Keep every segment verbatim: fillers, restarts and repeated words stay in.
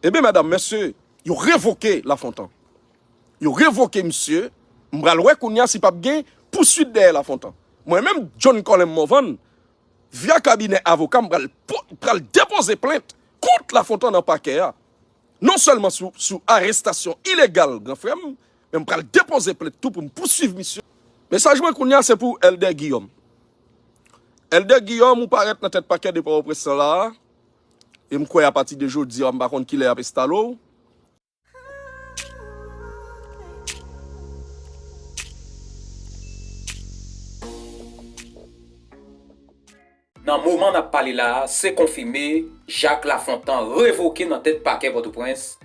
Ebyen, medam, mesye, yo revoke Lafontan. Yo revoke misye. M pral wè kounye a si p ap gen pouswit dèyè Lafontan. Mwen menm, John Colin Morvan, via kabinè avoka, m pral, pral depoze plent kont Lafontan nan pakè a. Non sèlman sou, sou arestasyon ilegal gran frè m, men m pral depoze plent tou pou m pouswiv misye. Mesaj mwen kounye a se pou Èldè Guillaume. Èldè Guillaume, ou parèt nan tèt pakè de Pòtoprens lan la a. E m kwè apati de jodi a, m pa konn kilè y ap enstale w. Nan moman n ap pale la a, se konfime, Jacques Lafontant revoke nan tèt pakè Pòtoprens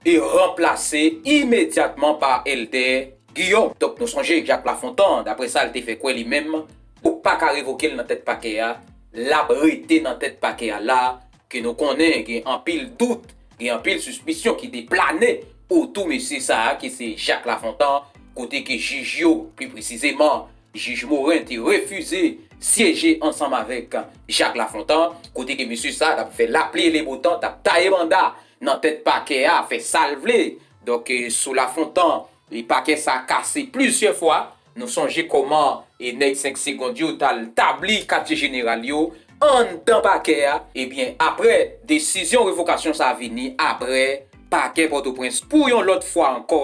e ranplase imedyatman pa Èldè Guillaume. Donk, nou sonje Jacques Lafontant, daprè sa l te fè kwè li menm, ou pa ka revoke l nan tèt pakè a, l ap rete nan tèt pakè a la, ke nou konnen gen anpil dout, gen anpil sispisyon ki te plane otou mesye sa a, ki se Jacques Lafontant, kote ke jij yo, pli presizeman, jij Morin te refize syeje ansanm avèk Jacques Lafontant, kote ke mesye sa a t ap fè lapli e le botan, t ap taye banda nan tèt pakè a, fè sa l vle. Donk, eh, sou Lafontant, e pakè sa a kase plizyè fwa. Nou sonje kòman e nèg senk segond yo t al tabli katye jeneral yo anndan pakè a. Ebyen, aprè desizyon revokasyon sa a vini aprè pakè Pòtoprens pou yon lòt fwa ankò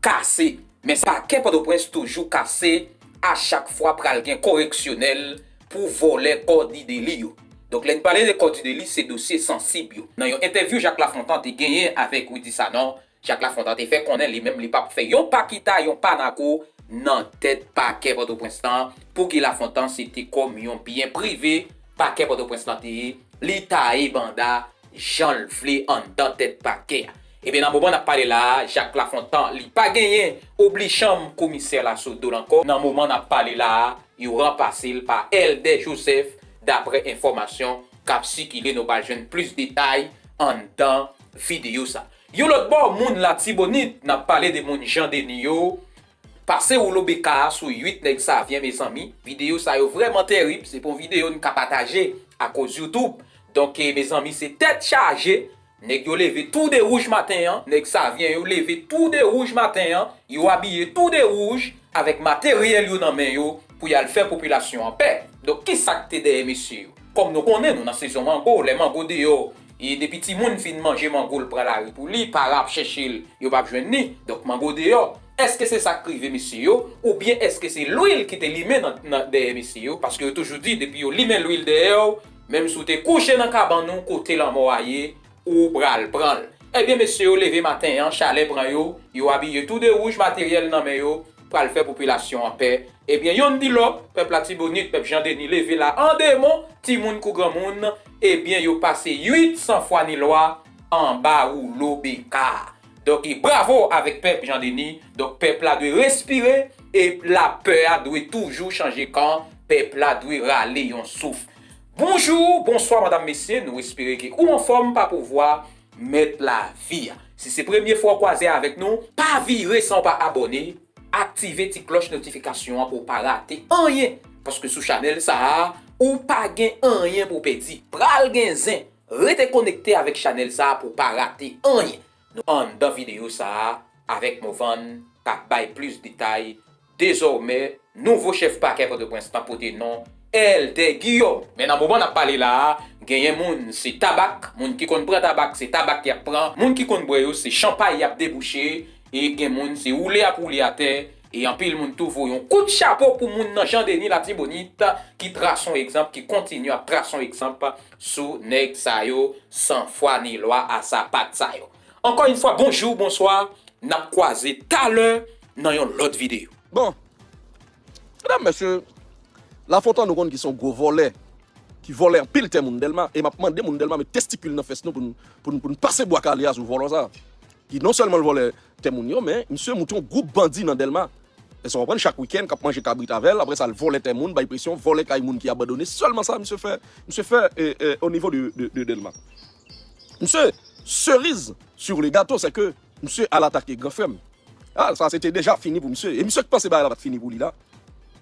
kase. Men pakè Pòtoprens toujou kase, a chak fwa pral gen koreksyonèl pou vòlè kò di deli yo. Donk, lè n pale de kò di deli, se dosye sansib yo. Nan yon entèvyou Jacques Lafontant te genyen avèk Rudy Sanon, Jacques Lafontant te fè konnen li menm li p ap fè yon pa kita, yon pa nako nan tèt pakè Pòtoprens lan. Pou Guy Lafontant, se te kòm yon byen prive pakè Pòtoprens lan te ye. Li taye banda jan l vle anndan tèt pakè a. Ebyen, nan moman n ap pale la a, Jacques Lafontant, li pa genyen oblichanm komisè Lasodo l ankò. Nan moman n ap pale la a, yo ranplase l pa Èldè Joseph, daprè enfòmasyon k ap sikile. Nou pral jwenn plis detay anndan videyo sa. Yon lòt bò, moun Latibonit, n ap pale de moun Jan Deni yo, pase woulo beka a sou uit nèg Savyen, mezanmi. Videyo sa yo vrèman terib. Se pa yon videyo n ka pataje akoz YouTube. Donk, eh, mezanmi, se tèt chaje. Nèg yo leve tou de wouj maten an. Nèg Savyen yo leve tou de wouj maten an. Yo abiye tou de wouj avèk materyèl yo nan men yo pou y al fè popilasyon an pè. Donk, ki sa k te dèyè mesye yo? Kòm nou konnen, nou nan sezon mango, lè mango deyò, e depi timoun fin manje mango, l pran lari pou li, paran ap chèche l, yo p ap jwenn li. Donk, mango deyò. Èske se sa k rive mesye yo? Oubyen èske se lwil ki te limen nan, nan dèyè mesye yo? Paske yo toujou di, depi yo limen lwil dèyè w, menm si w te kouche nan kabann ou, kote lanmò a ye, ou pral pran l. Ebyen, mesye yo leve maten an, chalè pran yo, yo abiye tou de wouj, materyèl nan men yo, pral fè popilasyon an pè. Ebyen, yonn di lòt, pèp Latibonit, pèp Jan Deni leve la an demon, timoun kou granmoun, ebyen, yo pase uit san fwa ni lwa anba woulo beka. Donk, e bravo avèk pèp Jan Deni. Donk, pèp la dwe respire e lapè a dwe toujou chanje kan. Pèp la dwe rale yon souf. Bonjou, bonswa, madam, mesye. Nou espere ke ou anfòm pa pouvwa mèt lavi a. Si se premye fwa w kwaze avèk nou, pa vire san w pa abòne. Aktive ti klòch notifikasyon an pou w pa rate anyen. Paske sou chanèl sa a, ou pa gen anyen pou w pèdi. Pral gen zen. Rete konekte avèk chanèl sa a pou w pa rate anyen. Nou anndan videyo sa a avèk Movann k ap bay plis detay. Dezòmè, nouvo chèf pakè Pòtoprens lan pote non Èldè Giyòm. Men nan moman n ap pale la a, genyen moun, se tabak. Moun ki konn pran tabak, se tabak y ap pran. Moun ki konn bwè yo, se chanpay y ap debouche. E gen moun, se woule y ap woule atè. E anpil moun tou voye yon kout chapo pou moun nan Jan Deni Latibonit ki trase yon egzanp, ki kontinye ap trase yon egzanp sou nèg sa yo, san fwa ni lwa, a sapat sa yo. Ankò yon fwa, bonjou, bonswa, n ap kwaze talè nan yon lòt videyo. Bon, medam, mesye, Lafontan nou konn ki se yon gwo vòlè, ki vòlè anpil tè moun Dèlma, e m ap mande moun Dèlma met testikil nan fès nou pou n, pou n, pou n pase bwa kale a sou vòlò sa a. Ki non sèlman l vòlè tè moun yo, men misye moute yon gwoup bandi nan Dèlma. Èske w konprann? Chak wikenn, k ap manje kabrit avè l, apre sa, l vòlè tè moun, bay presyon, vòlè kay moun ki abandone. Se sèlman sa misye fè, misye fè, e, e, o nivo de, de, de Dèlma. Misye, seriz sur le gato, se ke misye al atake gran frè m. A, sa se te deja fini pou misye. E misye k panse bagay la pa t fini pou li la.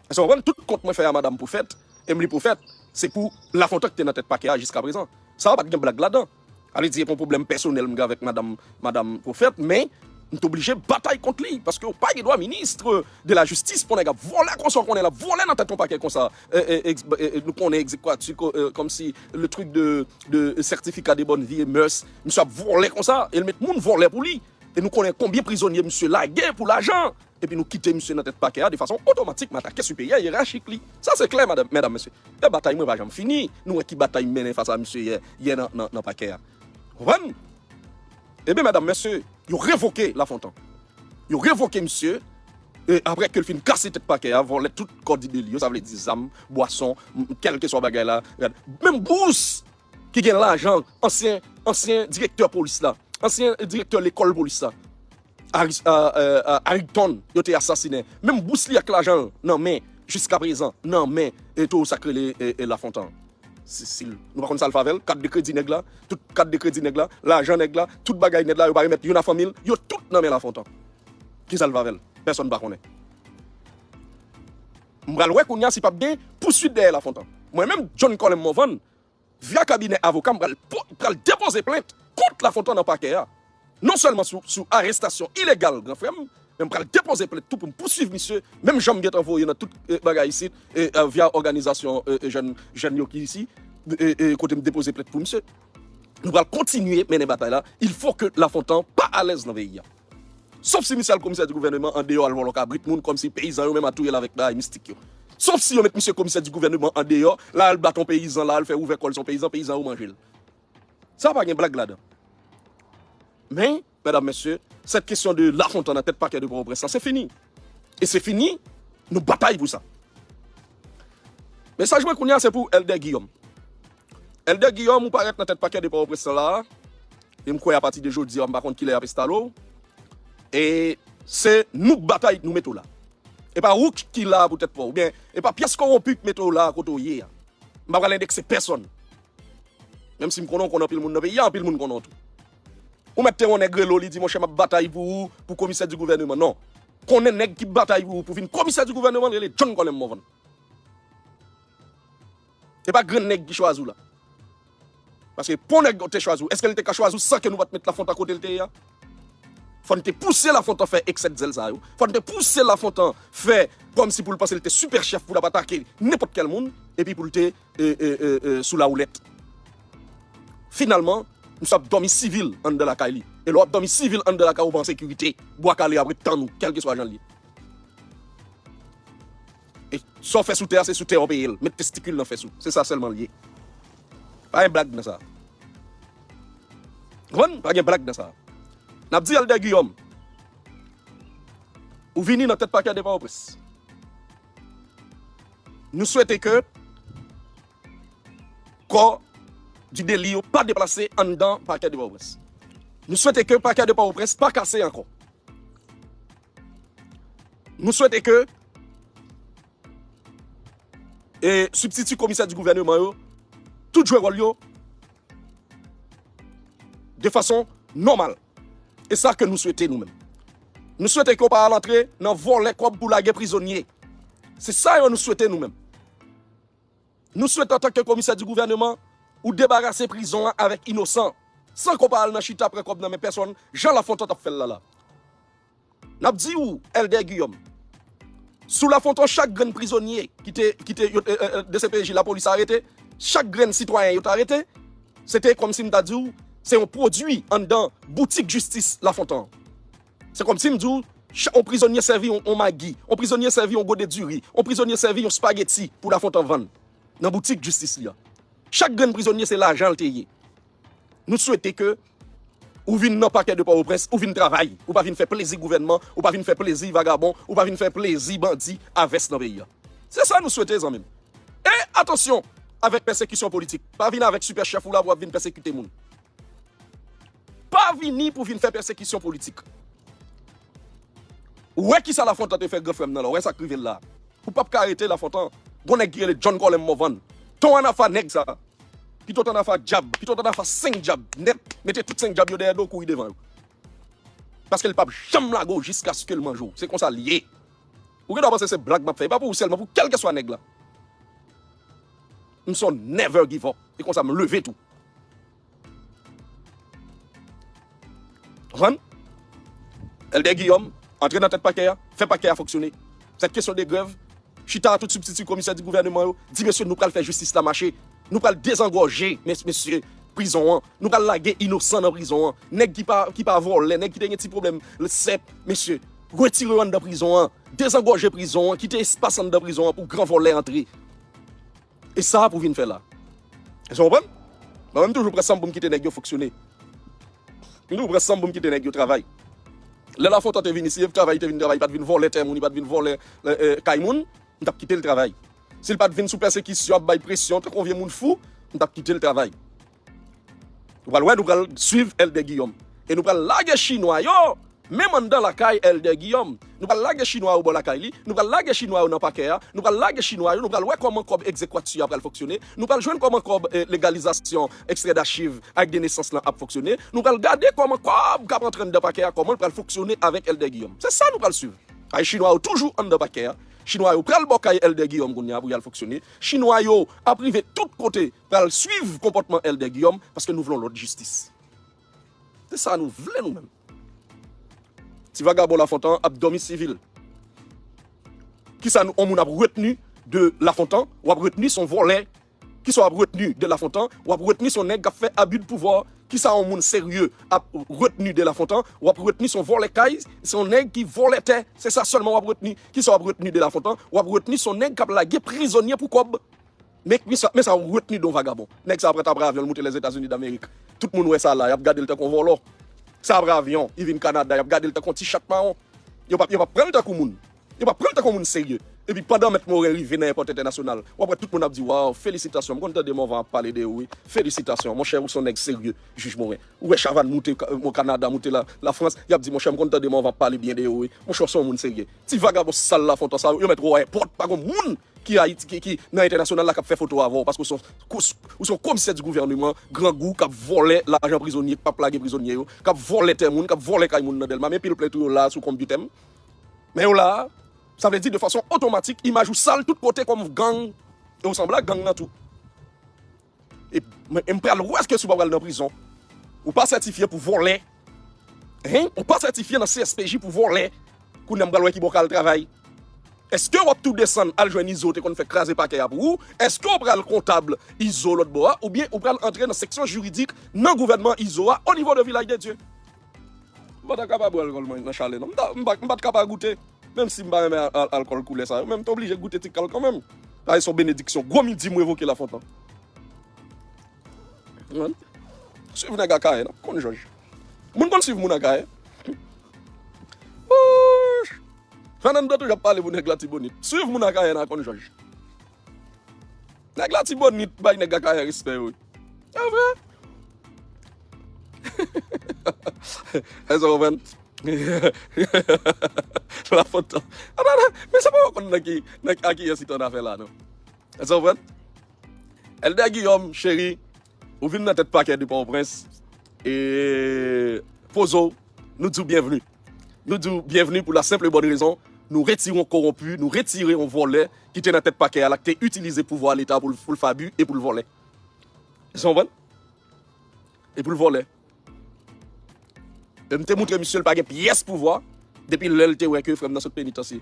Èske w konprann? Tout kont mwen fè a madanm Pwofèt, Emily Pwofèt, se pou Lafontan ki te nan tèt pakè a jiskaprezan. Sa a pa t gen blag ladan. Sa vle di, e pa yon pwoblèm pèsonèl m gen avèk madanm, madanm Pwofèt, men m t oblije batay kont li, paske w pa gen dwa, ministre de la justice, pou nèg ap vòlè konsa, w konnen l ap vòlè nan tèt yon pakè konsa. E, e, ex-, e, e, nou konnen egzekwati, ko-, e, kòmsi le truc de, de certificat de bonne vie et mœurs, misye ap vòlè konsa, e l met moun vòlè pou li. E nou konnen konbyen prizonye misye lage pou lajan. Epi nou kite misye nan tèt pakè a de fason otomatik, m atake siperyè yerachik li. Sa se klè, madanm, medam, mesye. E batay mwen pa janm fini. Nou wè ki batay m mennen fas a misye yè, yè nan, nan, nan pakè a. Konprann? Ebyen, medam, mesye, yo revoke Lafontan. Yo revoke misye, e apre ke l fin kase tèt pakè a, vòlè tout kòd ide li yo, sa vle di zam, bwason, m, kèlkeswa bagay la. Gad, menm bous ki gen lajan, ansyen, ansyen direktè polis la, ansyen direktè lekòl polis la, Aris-, a, a, a, Harrington, yo te asasinen. Menm bous li ak lajan l nan men, jiskaprezan, nan men, e, toro sa k rele, e, e, Lafontan. Si, si l, nou pa konn sa l fè avè l, kat de kredi nèg la, tout kat de kredi nèg la, lajan nèg la, tout bagay nèg la, yo pa remèt youn a fanmi l, yo tout nan men Lafontan. Ki sa l fè avè l? Pèsonn pa konnen. M pral wè kounye a si p ap gen pouswit dèyè Lafontan. Mwen menm, John Colem Morvan, via kabinè avoka m, pral po-, pral depoze plent kont Lafontan nan pakè a. Non sèlman sou, sou arestasyon ilegal gran frè m, men m pral depoze plent tou pou m pouswiv misye, menm jan m gentan voye nan tout, e, bagay isit, e, e, via òganizasyon, e, e, jèn, jèn yo ki isi, e, e, kote m depoze plent pou misye. Nou pral kontinye mennen batay la. Il faut que Lafontan pa alèz nan peyi a. Sof si misye al komisè di gouvèneman andeyò al vòlò kabrit moun, kòmsi peyizan yo menm a touye l avèk bagay mistik yo. Sof si yo met misye komisè di gouvèneman andeyò, la al bat yon peyizan, la al fè ouvè kò l, se yon peyizan, peyizan yo manje l. Sa pa gen blag ladan. Men, medam, mesye, cette question de Lafontan nan tèt pakè de Pòtoprens lan, se fini. E se fini, nou batay pou sa. Mesaj mwen kounye a se pou Elder Guillaume. Elder Guillaume, ou parèt nan tèt pakè de Pòtoprens lan la a. E m kwè apati de jodi a, m pa konn kilè y ap enstale w. E se nou k batay, nou mete w la. E pa ou k-, ki la pou tèt pa w, oubyen e pa pyès kowonpi k mete w la kote w ye a. M pa pral endekse pèsonn. Menm si m konnen w konn anpil moun nan peyi a, anpil moun konnen w tou. Ou mèt te wè yon nèg rele w, li di, monchè, m ap batay pou ou, pou komisè di gouvèneman. Non. Konnen nèg ki batay pou ou, pou vin komisè di gouvèneman, li rele John Colem Morvan. E pa grenn nèg ki chwazi w la. Paske pou nèg yo te chwazi w, èske l te ka chwazi w san ke nou pa t met Lafontan kote l te ye a? Fò n te pouse Lafontan fè eksè de zèl sa yo. Fò n te pouse Lafontan fè kòmsi pou l panse l te sipè chèf pou l ap atake nenpòt kèl moun, epi pou l te, e, e, e, e, sou lawoulèt. Finalman, misye ap dòmi sivil anndan lakay li. E lè w ap dòmi sivil anndan lakay ou, ou pa an sekirite. Bwa kale ap ret tann ou, kèlkeswa jan l ye. E sa w fè sou tè a, se sou tè a w peye l. Met testikil nan fès ou. Se sa sèlman l ye. Pa gen blag nan sa. Konprann? Pa gen blag nan sa. N ap di Elder Guillaume, ou vini nan tèt pakè de Pòtoprens. Nou swete ke kò di deli yo pa deplase anndan pakè de Pòtoprens. Nou swete ke pakè de Pòtoprens pa kase ankò. Nou swete ke, e, sibstiti komisè di gouvèneman yo, tout jwe wòl yo de fason nòmal. E sa ke nou swete nou menm. Nou swete ke w pa al antre nan vòlè kòb pou lage prizonye. Se sa yo nou swete nou menm. Nou swete antanke komisè di gouvèneman, ou debarase prizon an avèk inosan, san ke w pa al nan chita pran kòb nan men pèsonn, jan Lafontan t ap fè l la la. N ap di w, Elder Guillaume, sou Lafontan, chak grenn prizonye ki te, ki te, yo, e, e, e, D C P J, lapolis arete, chak grenn sitwayen yo t arete, se te kòmsi m ta di w, se yon pwodui anndan boutik jistis Lafontan. Se kòmsi m di w, cha-, yon prizonye sèvi yon, yon magi, yon prizonye sèvi yon gode diri, yon prizonye sèvi yon spageti pou Lafontan vann nan boutik jistis li a. Chak grenn prizonye se lajan l te ye. Nou swete ke ou vin nan pakè de Pòtoprens, ou vin travay, ou pa vin fè plezi gouvènman, ou pa vin fè plezi vagabon, ou pa vin fè plezi bandi a vès nan peyi a. Se sa nou swete, zanmi m. E atansyon avèk pèsekisyon politik. Pa vin avèk sipè chèf ou la pou w ap vin pèsekite moun. Pa vini pou vin fè pèsekisyon politik. Ou wè kisa Lafontan te fè gran frè m nan la, ou wè sa k rive l la. Ou p ap ka arete Lafontan. Gon nèg ki rele John Colem Morvan. Ton Anafa nèg sa. Pito Ton Anafa dyab, pito Ton Anafa senk dyab nèt, mete tout senk dyab yo dèyè do w kouri devan yo. Paske l p ap janm lage w jiskaske l manje w. Se konsa l ye. Ou gen dwa panse se blag m ap fè. E pa pou ou sèlman, pou kèlkeswa nèg la. M se yon never give up. E konsa m leve tou. Konprann? Elder Guillaume antre nan tèt pakè a, fè pakè a fonksyone. Sèt kesyon de grèv, chita a tout sibtiti komisè di gouvènman yo, di mesye nou pral fè jistis la mache. Nou pral dezangòje, mes-, mesye, prizon an. Nou pral lage inosan nan prizon an. Nèg ki pa, ki pa vòlè, nèg ki te gen ti pwoblèm sèt, mesye, retire yo anndan prizon an. Dezangòje prizon an, kite espas anndan prizon an pou gran vòlè antre. E sa pou vin fè la. Èske w konprann? Mwen menm toujou pran san m pou m kite nèg yo fonksyone. M toujou pran san m pou m kite nèg yo travay. Lè Lafontan te vin isi, e travay, li te vin travay, li pa t vin vòlè tè moun, li pa t vin vòlè, eh, eh, kay moun, m t ap kite l travay. Si l pa t vin sou pèsekisyon, ap bay presyon, tankou yon vye moun fou, m t ap kite l travay. Nou pral wè, nou pral swiv Elder Guillaume. E nou pral lage chinwa yo, menm anndan lakay Elder Guillaume. Nou pral lage chinwa yo bò lakay li, nou pral lage chinwa yo nan pakè a, nou pral lage chinwa yo, nou pral wè kòman kòb egzekwati a pral fonksyone, nou pral jwenn kòman kòb, eh, legalizasyon, ekstrè dachiv ak de nesans lan ap fonksyone, nou pral gade kòman kòb k ap antre anndan pakè a, kòman l pral fonksyone avèk Elder Guillaume. Se sa nou pral swiv. Ay, chinwa yo toujou anndan pakè a. Chinwa yo pral bò kay Elder Guillaume kounye a pou y al fonksyone. Chinwa yo ap rive tout kote, pral swiv konpòtman Elder Guillaume, paske nou vle yon lòt jistis. Se sa nou vle nou menm. Ti vagabon Lafontan ap dòmi sivil. Kisa nou, yon moun ap retni de Lafontan? W ap retni se yon vòlè. Kisa w ap retni de Lafontan? W ap retni se yon nèg k ap fè abi de pouvwa. Kisa yon moun serye ap retni de Lafontan? W ap retni se yon vòlè kay, se yon nèg ki vòlè tè. Se sa sèlman w ap retni. Kisa w ap retni de Lafontan? W ap retni se yon nèg k ap lage prizonye pou kòb. Men, men sa, men sa w retni de yon vagabon. Nèg sa pran t ap pran avyon, l moute Lèzetazini Damerik. Tout moun wè sa la, y ap gade l tankou yon vòlò. Sa pran avyon, li vin Kanada, y ap gade l tankou yon ti chat mawon. Yo p ap, yo p ap pran l tankou moun. Yo p ap pran l tankou yon moun serye. Epi pandan Mèt Moren rive nan èpòt entènasyonal, w ap wè tout moun ap di, "Waw, felisitasyon, m konn tande Morvan ap pale de ou, wi. Felisitasyon, monchè, ou se yon nèg serye, Jij Moren." Ou wè Chavannes moute Ka-, Kanada, moute la, Lafrans, y ap di, "Monchè, m konn tande Morvan ap pale byen de ou, wi. Monchè, ou se yon moun serye." Ti vagabon sal Lafontan sa yo, yo mèt wè w a èpòt, pa gon moun ki Ayiti, ki, ki nan entènasyonal la k ap fè foto avè w, paske w se yon, ou se yon komisè di gouvènman, grangou, k ap vòlè lajan prizonye, k p ap lage prizonye yo, k ap vòlè tè moun, k ap vòlè kay moun nan Dèlma, men pil plent ou yo la sou konpitè m. Men yo la, sa vle di de fason otomatik, imaj ou sal tout kote kòm gang, e w sanble ak gang nan tou. E, e m pral wè èske si w pa pral nan prizon. Ou pa sètifye pou vòlè. Hein? Ou pa sètifye nan C S P J pou vòlè. Kounye a m pral wè ki bò w ka al travay. Èske w ap tou desann al jwenn Izo te konn fè kraze pakè a pou ou? Èske w pral kontab Izo lòt bò a? Oubyen ou pral antre nan seksyon jiridik nan gouvènman Izo a o nivo de Vilaj de Dye? M pa ta ka pa bwè alkòl mwen nan chalè non. M ta, m pa, m pa t ka pa goute. Menm si m pa renmen al-, al-, alkòl koulè sa yo, men m te oblije goute ti kal kanmenm. Sa se yon benediksyon. Gwo midi m revoke Lafontan. Konprann? Swiv nèg Akayè, n ap konn jòj. Moun konn swiv moun Akayè. Wouch! Fernando toujou ap pale pou nèg Latibonit. Swiv moun Akayè, n a konn jòj. Nèg Latibonit bay nèg Akayè respè yo. E vre? Èske w konprann? Lafontan. Atann, men se pa w konn nan ki, nan ki, a kiyès li t annafè la, non. Èske w konprann? Elder Guillaume, cheri, ou vin nan tèt pakè de Pòtoprens. E poze w, nou di w byenvni. Nou di w byenvni pou la senp e bòn rezon, nou retire yon kowonpi, nou retire yon vòlè ki te nan tèt pakè a la, ki te itilize pouvwa Leta pou l, pou l fabi e pou l vòlè. Èske w konprann? E pou l vòlè. E m te moutre misye l pa gen pyès pouvwa depi lè l te wè ke frè m nan sot penitansye.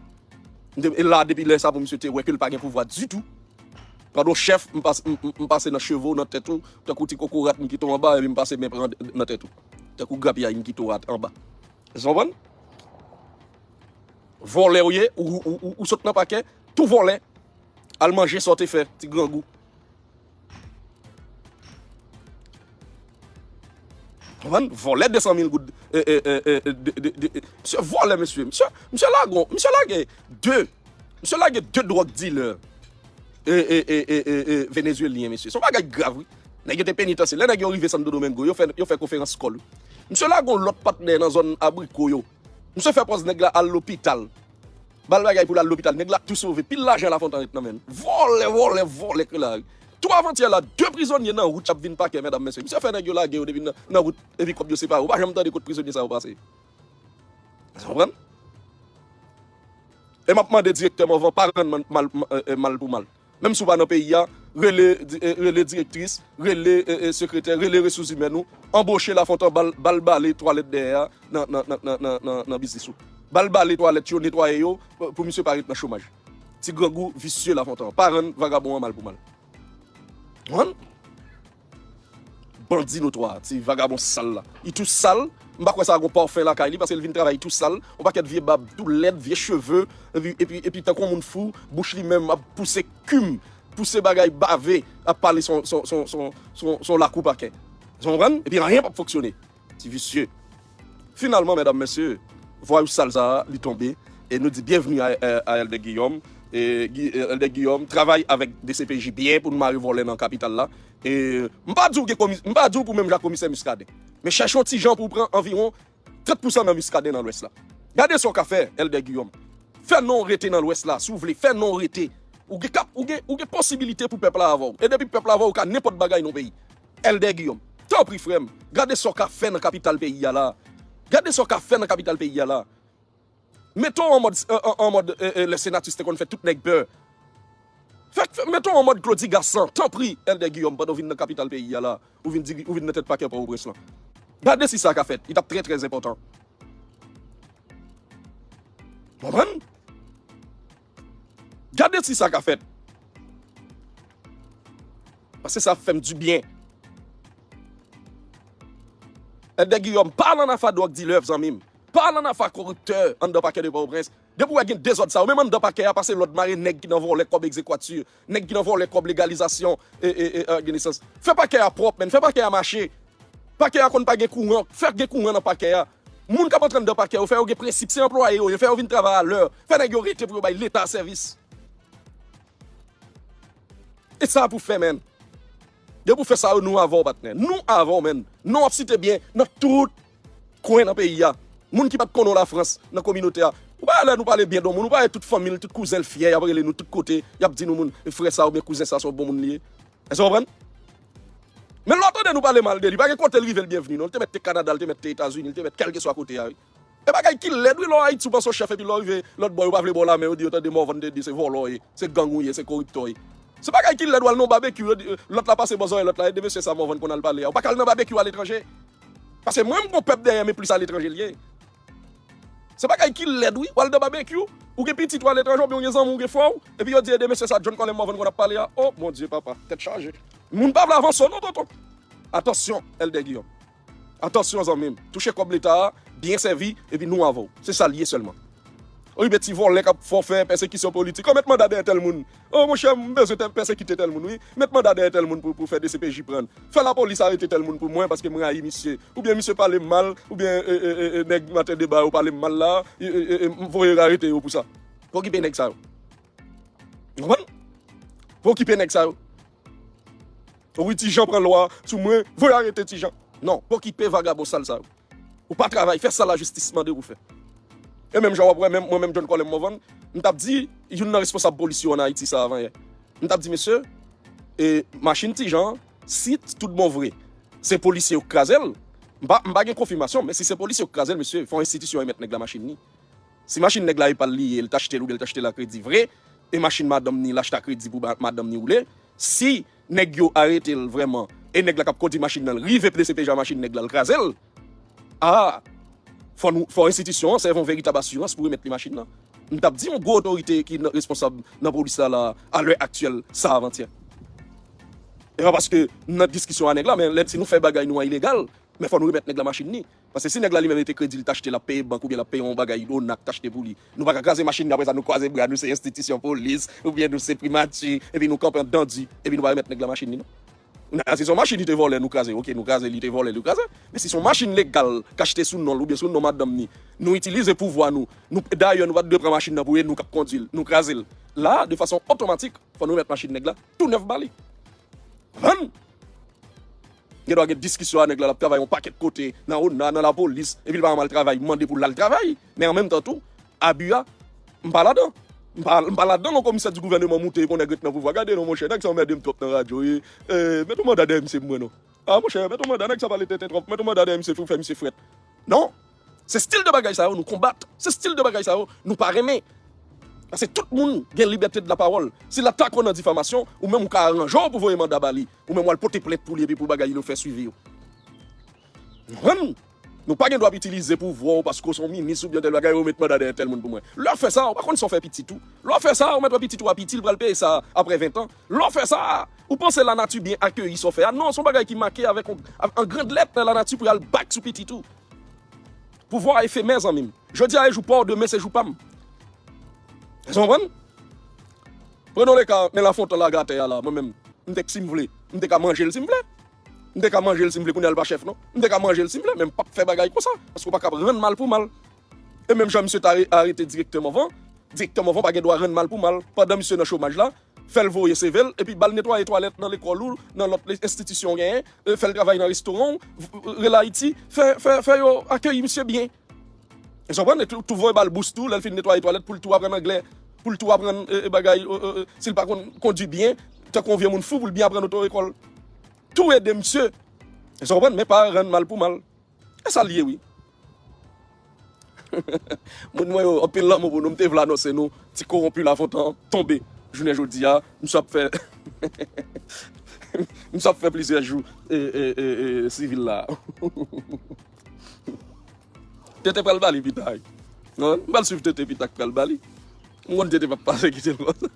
M te, e la, depi lè sa pou misye te wè ke l pa gen pouvwa ditou. Pandan w chèf, m pas-, m, m, m pase nan cheve w, nan tèt ou, tankou ti kokorat m kite w anba, epi m pase men pran nan tèt ou. Tankou grapyay m kite w at-, anba. Èske w konprann? Vòlè w ye, ou, ou, ou, ou sot nan pakè, tou vòlè. Al manje sa w te fè, ti grangou. Konprann? Vòlè de san mil goud. E, e, e, e, de, de, de, e, misye vòlè, mesye. Misye, misye lage, misye lage de. Misye lage de dwòg dilè. E, e, e, e, e, e, venezuelyen, mesye. Se yon bagay grav, wi. Nèg yo te penitansye. Lè nèg yo rive Santo Domingo, yo fè, yo fè konferans kòl, wi. Misye lage yon lòt patnè nan zòn abriko yo. Misye fè pòz nèg la al lopital. Ba l bagay pou l al lopital. Nèg la tou sove. Pil lajan Lafontan ret nan men l. Vòlè, vòlè, vòlè ke la. Tou avantyè la, de prizonye nan wout y ap vin pakè, medam, mesye. Misye fè nèg yo lage yo depi nan, nan wout, epi kòb yo separe. Ou pa janm tande kot prizonye sa yo pase. Èske w konprann? E m ap mande direktè Morvan pa rann mal, mal, mal, eh, mal pou mal. Menm si w pa nan peyi a, rele, di- eh, rele direktris, rele eh, eh, sekretè, rele resous imèn ou, anboche Lafontan, ba l ba l bale twalèt dèyè a nan, nan, nan, nan, nan, nan, nan biznis ou. Ba l bale twalèt yo, netwaye yo, pou pou misye pa ret nan chomaj. Ti grangou visye Lafontan. Pa rann vagabon an mal pou mal. Konprann? Bandi notwa, ti vagabon sal la. Li tou sal, m pa kwè sa gon pafen lakay li, paske l vin travay tou sal, yon pakèt vye bab tou lèd, vye cheve, epi, epi, epi tankou yon moun fou, bouch li menm ap pouse kim, pouse bagay bave, ap pale son, son, son, son, son, son lakou pakè. Ou konprann? Epi anyen p ap fonksyone. Ti visye. Finalman, medam, mesye, vwayou sal sa a, li tonbe. E nou di byenvni a, a, a Èldè Giyòm. E, Gi- e, Èldè Giyòm, travay avèk D C P J byen pou n mare vòlè nan kapital la. E m pa di w gen komi- m pa di w pou menm jan komisè Muscadin. Men chèche yon ti jan pou w pran anviwon trant pousan nan Muscadin nan Lwès la. Gade sa w ka fè, Èldè Giyòm. Fè non w rete nan Lwès la, si w vle, fè non w rete. Ou gen kap, ou gen, ou gen posibilite pou pèp la avè w. E depi pèp la avè w, ou ka nenpòt bagay nan peyi. Èldè Giyòm, tanpri frè m, gade sa w ka fè nan kapital peyi a la. Gade sa w ka fè nan kapital peyi a la. Mete w an mòd, an, an, an mòd eh, eh, lè Senatus te konn fè tout nèg pè. Fè, fè, mete w an mòd Claudy Gassant, tanpri, Èldè Giyòm, pandan w vin nan kapital peyi a la, ou vin diri, ou vin nan tèt pakè Pòtoprens lan. Gade si sa ka fèt, li t ap trè, trè enpòtan. Konprann? Gade si sa ka fèt. Paske sa ap fè m dibyen. Èldè Giyòm, pa al ann afa dwòg dilè, zanmi m. Pa al ann afa koriptè anndan pakè de Pòtoprens. Depi w wè gen dezòd sa yo, menm anndan pakè a, pase lòd mare nèg ki nan vòlè kòb egzekwati, nèg ki nan vòlè kòb legalizasyon e, e, e, e, nesans. Fè pakè a pwòp, menn. Fè pakè a mache. Pakè a konn pa gen kouran. Fè gen kouran nan pakè a. Moun k ap antre anndan pakè yo, fè yo gen prensip. Se anplwaye yo ye, fè yo vin travay alè. Fè nèg yo rete pou yo bay Leta sèvis. E sa pou fè, menn. Depi w fè sa yo, nou avè w, patnè. Nou avè w, menn. Non w ap site byen nan tout kwen nan peyi a. Moun ki pa t konnen w Lafrans, nan kominote a. Ou pa wè lè nou pale byen de yon moun, ou pa wè tout fanmi l, tout kouzen l fyè, y ap rele nou tout kote, y ap di nou moun, frè sa oubyen kouzen sa se yon bon moun li ye. Èske w konprann? Men lè w tande nou pale mal de li, pa gen kote l rive l byenvni, non. Li te mèt te Kanada, li te mèt te Etazini, li te mèt kèlkeswa kote a, wi. E bagay ki lèd, wi, lè w Ayiti, w panse w chèf, epi lè w rive lòt bò, yo pa vle ba w lamen, yo di yo tande Morvan te di se vòlò w ye, se gang ou ye, se koriptè w ye. Se bagay ki lèd, w al nan babekyou, yo di, lòt la pase bò zòrèy lòt la, e de mesye sa Morvan konn al pale a. Ou pa ka al nan babekyou aletranje. Paske mwen, m gon pèp dèyè m, e plis aletranje l ye. Se bagay ki lèd, wi. W al nan babekyou, ou gen pitit ou aletranje, oubyen ou gen zanmi, ou gen frè w, epi yo di, e de mesye sa John Colem Morvan konn ap pale a. O, Bondye, papa, tèt chaje. Moun pa vle avanse w non, tonton. Atansyon, Èldè Giyòm. Atansyon, zanmi m. Touche kòb Leta a, byen sèvi, epi nou avè w. Se sa l ye sèlman. Wi, men ti vòlè k ap fè w fè pèsekisyon politik. O, met manda dèyè tèl moun. O, monchè, m bezwen tèl, pèsekite tèl moun, wi. Met manda dèyè tèl moun pou, pou fè D C P J pran l. Fè lapolis arete tèl moun pou mwen, paske m rayi misye. Oubyen misye pale m mal, oubyen e, e, e, e, nèg Maten Deba yo pale m mal la, e, e, e, e, m voye yo arete yo pou sa. Pa okipe nèg sa yo. Ou konprann? Pa okipe nèg sa yo. Wi, Ti Jan pran lwa sou mwen, voye arete Ti Jan. Non, pa okipe vagabon sal sa yo. Ou pa travay, fè sa lajistis mande w pou fè. E menm jan w ap wè, menm, mwen menm John Colem Morvan, m t ap di, youn nan responsab polis yo ann Ayiti sa avan yè. M t ap di, mesye, e machin Ti Jan, si tout bon vre, se polisye yo k kraze l, m pa, m pa gen konfimasyon, men si se polisye yo k kraze l, mesye, fò enstitisyon remèt nèg la machin li. Si machin nèg la e pa l li ye, l t achte l oubyen l t achte l a kredi vre, e machin madanm ni, l achte a kredi pou ba- madanm ni woule, si nèg yo arete l vrèman, e nèg la k ap kondui machin nan, l rive D C P J a machin nèg la, l kraze l, a, fò nou, fò enstitisyon an sèvi yon veritab asirans pou remèt li machin nan. M t ap di yon gwo otorite ki nan- responsab nan polis la, la, a lè aktyèl, sa avantyè. E pa paske m nan diskisyon a nèg la, men lè si nou fè bagay nou an ilegal, men fò nou remèt nèg la machin ni. Paske si nèg la li menm li te kredi, li t achte, l ap peye bank oubyen l ap peye yon bagay, ona k t achte pou li. Nou pa ka kraze machin ni, apre sa nou kwaze bra, nou se enstitisyon polis, oubyen nou se primati, epi nou kanpe anndan di, epi nou pa remèt nèg la machin ni, non. Nan, si se yon machin li te vòlè, nou kraze, oke, nou kraze, li te vòlè, nou kraze. Men si se yon machin legal k achte sou non l oubyen sou non madanm ni, nou itilize pouvwa nou, nou, dayè nou pa t dwe pran machin nan pou e nou k ap kondui l, nou kraze l. La, de fason otomatik, fò nou remèt machin nèg la tou nèf ba li. Konprann? Gen dwa gen diskisyon a nèg la, l ap travay yon pakèt kote, nan ona, nan lapolis, epi l pa janm al travay, mande pou l al travay. Men an menm tan tou, abi a, m pa ladan. M pa, m pa ladan, yon komisè di gouvèneman moute, epi yon nèg ret nan pouvwa. Gade non, monchè, nèg sa anmède m twòp nan radyo, wi. E, met yon manda dèyè misye pou mwen, non. A, monchè, met yon manda, nèg sa pale tenten twòp. Met yon manda dèyè misye pou fè misye frèt. Non. Se stil de bagay sa yo nou konbat. Se stil de bagay sa yo nou pa renmen. Paske tout moun gen libète de la pawòl. Si l atake w nan difamasyon, ou menm ou ka aranje w pou voye manda ba li. Ou menm w al pote plent pou li epi pou bagay yo fè swivi yo. Konprann? Nou pa gen dwa ap itilize pouvwa w paske w se yon minis oubyen tèl bagay, ou met manda dèyè tèl moun pou mwen. Lè w fè sa, ou pa konn sa w fè pitit ou. Lè w fè sa, ou mèt wè pitit ou a piti, li pral peye sa apre ven tan. Lè w fè sa, ou panse lanati byen akeyi sa w fè a. Non, se yon bagay ki make avèk yon, an grand lèt nan lanati pou y al back sou pitit ou. Pouvwa a efemè, zanmi m. Jodi a e jou pa w, demen se jou pa m. Èske w konprann? Prenons le cas, men Lafontan lage atè a la, mwen menm, m te, si m vle, m te ka manje l si m vle. M te ka manje l si m vle, kounye a l pa chèf non. M te ka manje l si m vle, men m p ap fè bagay konsa, paske w pa ka rann mal pou mal. E menm jan misye ta re-, arete direktè Mòvan, direktè Mòvan pa gen dwa rann mal pou mal. Pandan misye nan chomaj la, fè l voye C V l, epi ba l netwaye twalèt nan lekòl ou, nan lòt le-, enstitisyon w genyen, e, fè l travay nan restoran w, v-, rele Ayiti, fè, fè, fè yo akeyi misye byen. Èske w konprann? Tou, tou voye ba l bous tou, lè l fin netwaye twalèt pou l tou aprann anglè, pou l tou aprann, e, e, bagay, e, e, e, si l pa konn kondui byen, tankou yon vye moun fou, pou l byen aprann oto ekòl. Tou ede misye. Èske w konprann? Men pa rann mal pou mal. E sa l ye, wi. Moun mwen yo, anpil lanmou pou nou. M te vle anonse nou, ti kowonpi Lafontan tonbe. Jounen jodi a, misye ap fè, misye ap fè plizyè jou, e, e, e, e, sivil la. Tete pral ba li pita, wi. Non, m pral swiv Tete pita k pral ba li. M konn Tete p ap pase kite l konsa.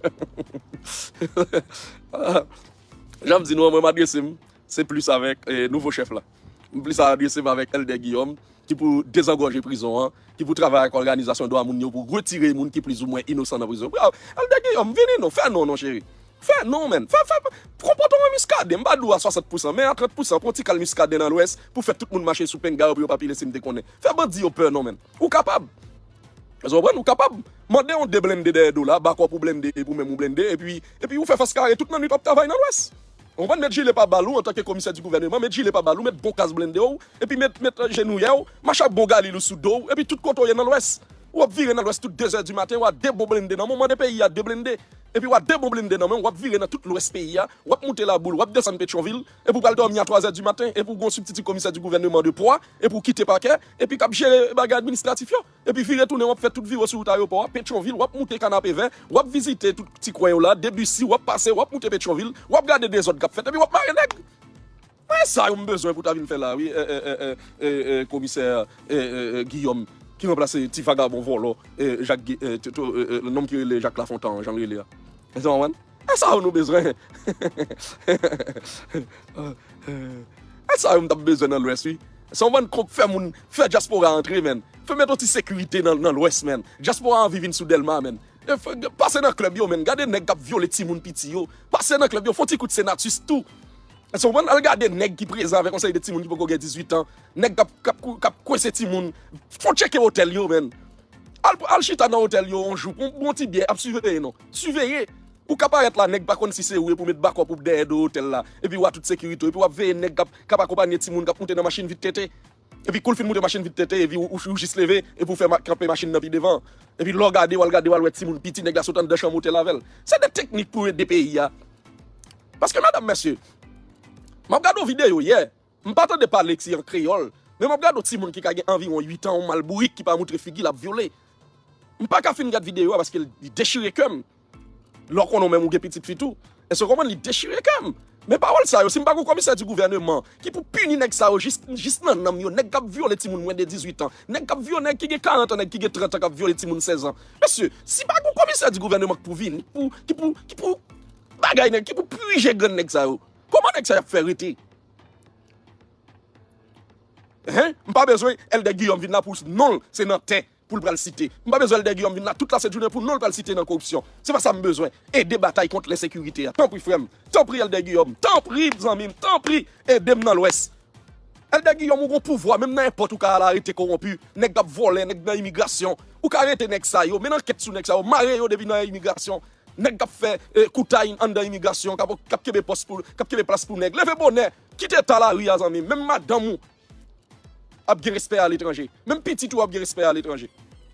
Jan m di nou an, mwen m adrese m, se plis avèk, e, nouvo chèf la. M plis adrese m avèk Elder Guillaume, ki pou dezangòje prizon an, ki pou travay ak òganizasyon dwa moun yo pou retire moun ki plizoumwen inosan nan prizon. Bra-, Elder Guillaume, vini non, fè non, non, cheri. Fè non, menn. Fè, fè, konpòte w an Muscadin. M pa di w a swasant pousan, men a trant pousan, pran ti kal Muscadin nan Lwès pou fè tout moun mache sou penga yo pou yo pa pile si m te konnen. Fè bandi yo pè non, menn. Ou kapab. Èske w konprann? Ou kapab. Mande yon de blende dèyè do la, bakòp ou blende epi w menm ou blende, epi, epi ou fè fas kare tout nan nwit w ap travay nan Lwès. Ou konprann? Met jile pa bal ou antanke komisè di gouvèneman, met jile pa bal ou, met bon kas blende w, epi met, met, e, jenouyè w, mache ak bon galil ou sou do w, epi tout kote w ye nan Lwès. W ap vire nan Lwès tout de zè di maten, w a de bon blende nan men w, mande peyi a de blende. Epi w a de bon blende nan men w, w ap vire nan tout Lwès peyi a, w ap moute Laboul, w ap desann Petyonvil, epi w pral dòmi a twa zè di maten, epi w gon sibtiti komisè di gouvèneman de pwa, epi w kite pakè, epi k ap jere bagay administratif yo. Epi vire tounen, w ap fè tout vire sou wout ayewopò a, Petyonvil, w ap moute Kanapevè, w ap vizite tout ti kwen yo la, Debussy, w ap pase, w ap moute Petyonvil, w ap gade dezòd k ap fèt, epi w ap mare nèg. Mwen sa yo m bezwen pou ta vin fè la, wi, e, e, e, e, e, e, komisè, e, e, e, Guillaume, ki ranplase ti vagabon vòlò, e, Jak Gi-, e, to, to, e, e, nonm ki rele Jak Lafontan an, jan l rele a. Èske w konprann? E sa yo nou bezwen. E sa yo m t ap bezwen nan Lwès, wi. Èske w konprann? Fè moun, fè dyaspora antre, menn. Fè met yon ti sekirite nan, nan Lwès, menn. Dyaspora anvi vin sou Dèlma, menn. E fè, pase nan klèb yo, menn. Gade nèg k ap vyole timoun piti yo. Pase nan klèb yo, fè yon ti kout Senatus tou. Èske w konprann? Al gade nèg ki prezan avèk yon seri de timoun ki poko gen dizuit an. Nèg k ap, k ap, k ap kwense timoun. Fò tcheke otèl yo, menn. Al, al chita nan otèl yo yon jou, pran bon ti byè, ap siveye non. Siveye. Ou ka parèt la, nèg pa konn si se ou epi w met bakòp ou dèyè do otèl la. Epi w a tout sekirite w, epi w ap veye nèg k ap, k ap akonpanye timoun k ap moute nan machin vit tete. Epi kou l fin moute machin vit tete, epi ou, ou, ou jis leve, epi w fè ma-, kanpe machin nan pi devan. Epi lè w gade, w al gade, w al wè timoun piti, nèg la sot anndan chanm otèl avè l. Se de teknik pou ede peyi a. Paske, medam, mesye, m ap gade yon videyo yè, m pa tande pale ki an kreyòl, men m ap gade yon timoun ki ka gen anviwon uit an, yon mal bourik ki pa moutre figi l ap vyole. M pa ka fin gad videyo a paske li dechire kè m. Lè w konnen w menm ou gen pitit fi tou. Èske w konprann? Li dechire kè m. Men pawòl sa yo, si m pa gen yon komisè di gouvèneman ki pou pini nèg sa yo jis, jis nan nanm yo, nèg k ap vyole timoun mwens de dizuit an, nèg k ap vyole, nèg ki gen karant an, nèg ki gen trant an k ap vyole timoun sèz an. Mesye, si pa gen yon komisè di gouvèneman ki pou vini, ki pou, ki pou, ki pou bagay nèg, ki pou pirije grenn nèg sa yo, kòman nèg sa y ap fè rete? Hen? M pa bezwen Elder Guillaume vin la pou non l se nan tè pou l pral site. M pa bezwen Elder Guillaume vin la tout lasent jounen pou non l pral site nan koripsyon. Se pa sa m bezwen. Ede batay kont lensekirite a. Tanpri, frè m. Tanpri, Elder Guillaume. Tanpri, zanmi m. Tanpri, ede m nan Lwès. Elder Guillaume, ou gon pouvwa. Menm nan èpòt, ou ka al arete kowonpi. Nèg k ap vòlè, nèg nan imigrasyon. Ou ka arete nèg sa yo. Mennen ankèt sou nèg sa yo. Mare yo depi nan imigrasyon. Nèg k ap fè, eh, koutay anndan imigrasyon, k ap, k ap kenbe pòs pou, k ap kenbe plas pou nèg. Leve bonè, kite ta lari a, zanmi m. Menm madanm ou ap gen respè aletranje. Menm pitit ou ap gen respè aletranje.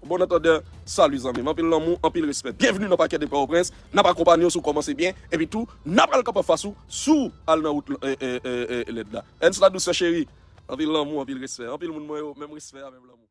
Bon antandè, sali, zanmi m. Anpil lanmou, anpil respè. Byenvni nan Pakè de Pòtoprens. N ap akonpanye w si w kòmanse byen. Epi tou, n ap al kanpe anfas ou si w al nan wout, eh, eh, eh, eh, lèd la. Ernst Ladouceur cheri, anpil lanmou, anpil respè. Anpil moun mwen yo, menm respè a, menm lanmou.